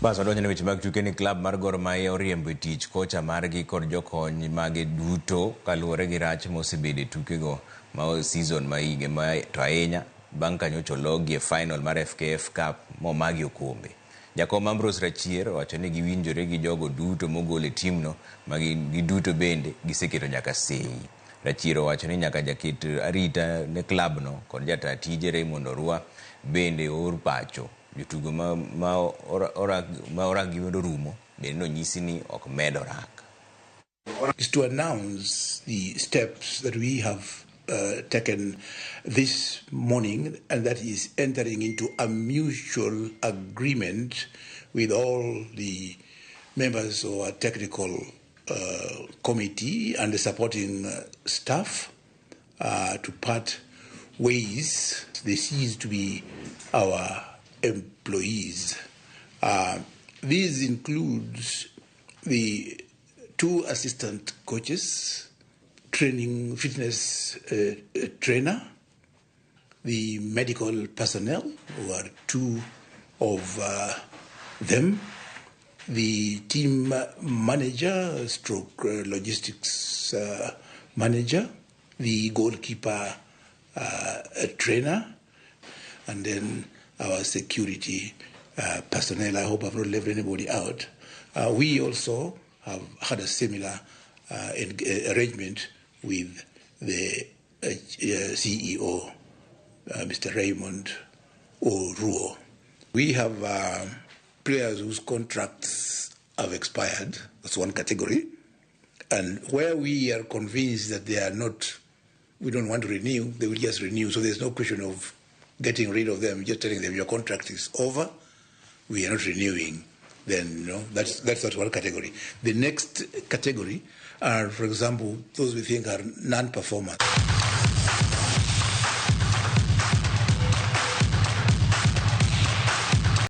Bas wadonjo ne weche mag tuke ni klab mar Gor Mahia oriembo e tich kocha margi kod jokony mage duto kaluwore gi rach mosebedo e tukego ma season ma higa ma to ahinya bang' ka nyocha ologi e final mar FKF Cup momagi okombe. Jakom Ambrose Rachier owacho ni giwinjore gi jogo duto mogol e timno ma giduto bende giseketo nyaka sei. Rachier owacho ni nyaka jaket arita ne klabno kod jata tije Raymond Orwa bende oor pacho. Jotugo ma orak gi wendo rumo bende nonyisi ni ok med orak. Is to announce the steps that we have taken this morning, and that is entering into a mutual agreement with all the members of our technical committee and the supporting staff to part ways. They cease to be our employees. These includes the 2 assistant coaches, training fitness trainer, the medical personnel, who are 2 of them, the team manager, stroke logistics manager, the goalkeeper trainer, and then our security personnel. I hope I've not left anybody out. We also have had a similar arrangement with the CEO, Mr. Raymond Oruo. We have players whose contracts have expired. That's one category. And where we are convinced that they are not, we don't want to renew, they will just renew. So there's no question of getting rid of them, just telling them your contract is over, we are not renewing. Then, you know, that's not one category. The next category are, for example, those we think are non-performers.